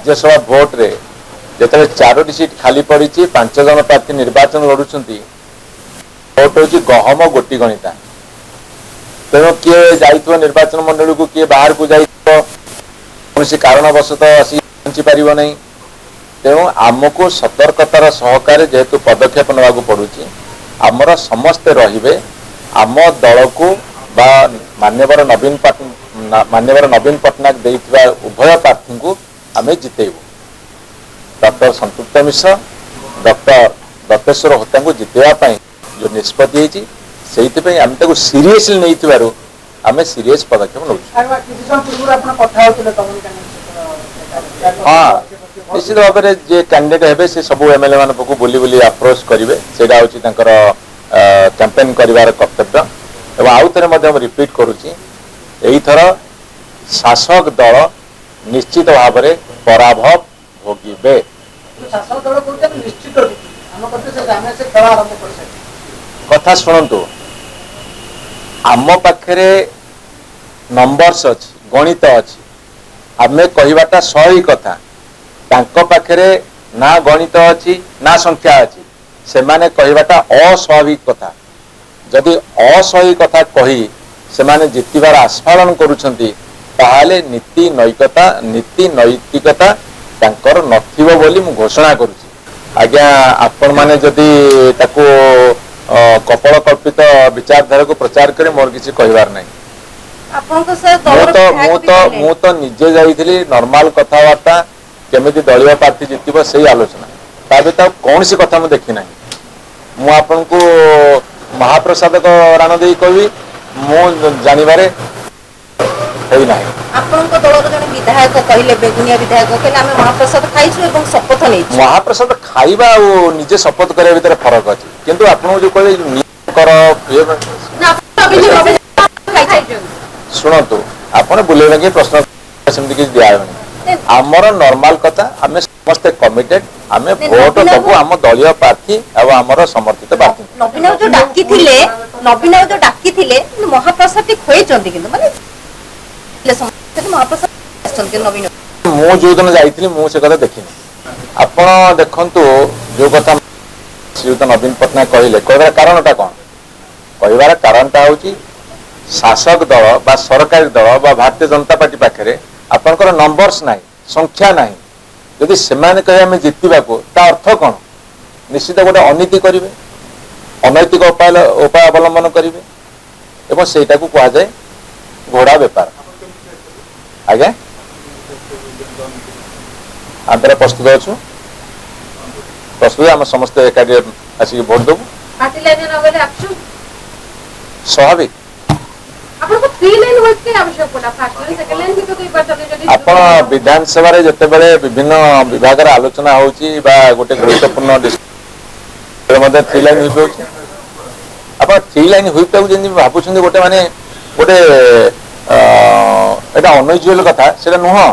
ରାଜ୍ୟସଭା ଭୋଟରେ ଯେତେବେଳେ 4ଟି ସିଟ୍ ଖାଲି ପଡ଼ିଛି, 5 ଜଣ ପ୍ରାର୍ଥୀ ନିର୍ବାଚନ ଲଢୁଛନ୍ତି, ଭୋଟ ହେଉଛି ଗହମ ଗୋଟି ଗଣିତା। ତେଣୁ କିଏ ଯାଇଥିବ ନିର୍ବାଚନ ମଣ୍ଡଳୀକୁ, କିଏ ବାହାରକୁ ଯାଇଥିବ, କୌଣସି କାରଣବଶତଃ ଆସି ପହଞ୍ଚି ପାରିବ ନାହିଁ। ତେଣୁ ଆମକୁ ସତର୍କତାର ସହକାରେ ଯେହେତୁ ପଦକ୍ଷେପ ନେବାକୁ ପଡୁଛି, ଆମର ସମସ୍ତେ ରହିବେ, ଆମ ଦଳକୁ ବା ମାନ୍ୟବର ନବୀନ ପଟ୍ଟନାୟକ ଦେଇଥିବା ଉଭୟ ପ୍ରାର୍ଥୀଙ୍କୁ ଆମେ ଜିତେଇବୁ। ଡକ୍ଟର ସନ୍ତୁପ୍ତ ମିଶ୍ର, ଡକ୍ଟର ଦତ୍ତେଶ୍ୱର ହୋତାଙ୍କୁ ଜିତେଇବା ପାଇଁ ଯେଉଁ ନିଷ୍ପତ୍ତି ହେଇଛି, ସେଇଥିପାଇଁ ଆମେ ତାକୁ ସିରିୟସଲି ନେଇଥିବାରୁ ଆମେ ସିରିୟସ ପଦକ୍ଷେପ ନେଉଛୁ। ହଁ, ନିଶ୍ଚିତ ଭାବରେ ଯିଏ କ୍ୟାଣ୍ଡିଡେଟ୍ ହେବେ ସେ ସବୁ ଏମଏଲଏ ମାନଙ୍କ ପାଖକୁ ବୁଲି ବୁଲି ଆପ୍ରୋଚ୍ କରିବେ। ସେଇଟା ହେଉଛି ତାଙ୍କର କ୍ୟାମ୍ପେନ୍ କରିବାର କର୍ତ୍ତବ୍ୟ। ଏବଂ ଆଉ ଥରେ ମଧ୍ୟ ମୁଁ ରିପିଟ୍ କରୁଛି, ଏଇଥର ଶାସକ ଦଳ ନିଶ୍ଚିତ ଭାବରେ ପରାଭବ ଭୋଗିବେ। କଥା ଶୁଣନ୍ତୁ, ଆମ ପାଖରେ ନମ୍ବର୍ସ ଅଛି, ଗଣିତ ଅଛି, ଆମେ କହିବାଟା ସହି କଥା। ତାଙ୍କ ପାଖରେ ନା ଗଣିତ ଅଛି ନା ସଂଖ୍ୟା ଅଛି, ସେମାନେ କହିବାଟା ଅସ୍ୱାଭାବିକ କଥା। ଯଦି ଅସହି କଥା କହି ସେମାନେ ଜିତିବାର ଆସ୍ଫାଳନ କରୁଛନ୍ତି, ତାହେଲେ ନୀତି ନୈତିକତା ତାଙ୍କର ନଥିବ ବୋଲି ମୁଁ ଘୋଷଣା କରୁଛି। ଆଜ୍ଞା, ଆପଣମାନେ ଯଦି ତାକୁ କପଳ କଳ୍ପିତ ବିଚାରଧାରାକୁ ପ୍ରଚାର କରି ମୋର କିଛି କହିବାର ନାହିଁ। ମୁଁ ତ ନିଜେ ଯାଇଥିଲି, ନର୍ମାଲ କଥାବାର୍ତ୍ତା, କେମିତି ଦଳୀୟ ପ୍ରାର୍ଥୀ ଜିତିବ ସେଇ ଆଲୋଚନା, ତା ଭିତରେ ଆଉ କୌଣସି କଥା ମୁଁ ଦେଖି ନାହିଁ। ମୁଁ ଆପଣଙ୍କୁ ମହାପ୍ରସାଦକ ରାଣ ଦେଇ କହିବି, ମୁଁ ଜାଣିବାରେ ହେଇନାହିଁ। ଆପଣଙ୍କ ଦଳର ଜଣେ ବିଧାୟକ କହିଲେ, ବେଗୁନିଆ ବିଧାୟକ କହିଲେ ଆମେ ମହାପ୍ରସାଦ ଖାଇଛୁ ଏବଂ ଶପଥ ନେଇଛୁ। ମହାପ୍ରସାଦ ଖାଇବା ଆଉ ନିଜେ ଶପଥ କରିବା ଭିତରେ ଫରକ ଅଛି। କିନ୍ତୁ ଆପଣଙ୍କୁ ଯୋଉ କହିଲେ କର, ଶୁଣନ୍ତୁ, ଆପଣ ବୁଲେଇ ବାଙ୍କି ପ୍ରଶ୍ନ ସେମିତି କିଛି ଦିଆହେବନି। ଆମର ନର୍ମାଲ କଥା, ଆମେ ସମସ୍ତେ କମିଟେଡ, ଆମେ ଭୋଟ ଦବୁ ଆମ ଦଳୀୟ ପ୍ରାର୍ଥୀ ଆଉ ଆମର ସମର୍ଥିତ ପ୍ରାର୍ଥୀ। ନବୀନ ଯୋଉ ଡାକିଥିଲେ, ମହାପ୍ରସାଦ ଖୁଏଇଛନ୍ତି, କିନ୍ତୁ ମାନେ ମହାପ୍ରସାଦ ନବୀନ। ମୁଁ ଯୋଉଦିନ ଯାଇଥିଲି ମୁଁ ସେ କଥା ଦେଖିନି। ଆପଣ ଦେଖନ୍ତୁ, ଯୋଉ କଥା ଶ୍ରୀଯୁକ୍ତ ନବୀନ ପଟ୍ଟନାୟକ କହିଲେ, କହିବାର କାରଣଟା କଣ? କହିବାର କାରଣଟା ହଉଛି ଶାସକ ଦଳ ବା ସରକାରୀ ଦଳ ବା ଭାରତୀୟ ଜନତା ପାର୍ଟି ପାଖରେ ଆପଣଙ୍କର ନମ୍ବର୍ସ ନାହିଁ, ସଂଖ୍ୟା ନାହିଁ। ଯଦି ସେମାନେ କହିବେ ଆମେ ଜିତିବାକୁ, ତା ଅର୍ଥ କଣ? ନିଶ୍ଚିତ ଗୋଟେ ଅନୀତି କରିବେ, ଅନୈତିକ ଉପାୟ ଅବଲମ୍ବନ କରିବେ, ଏବଂ ସେଇଟାକୁ କୁହାଯାଏ ଘୋଡ଼ା ବେପାର। ଆଜ୍ଞା, ଆମେ ପ୍ରସ୍ତୁତ ଅଛୁ, ପ୍ରସ୍ତୁତ, ଆମେ ସମସ୍ତେ ଏକାଠି ଆସିକି ଭୋଟ ଦେବୁ। ସ୍ୱାଭାବିକ। ଆପଣ ବିଧାନସଭାରେ ଯେତେବେଳେ ବିଭିନ୍ନ ବିଭାଗର ଆଲୋଚନା ହଉଛି ବା ଗୋଟେ ଗୁରୁତ୍ୱପୂର୍ଣ୍ଣ ମଧ୍ୟ ଥ୍ରୀ ଲାଇନ୍ ହୁଇପ୍ ହଉଛି, ଆପଣ ଥ୍ରୀ ଲାଇନ୍ ହୁଇପ୍ଟାକୁ ଯେମିତି ଭାବୁଛନ୍ତି ଗୋଟେ ମାନେ ଗୋଟେ ଏଇଟା ଅନୟୁଜୁଆଲ କଥା, ସେଇଟା ନୁହଁ।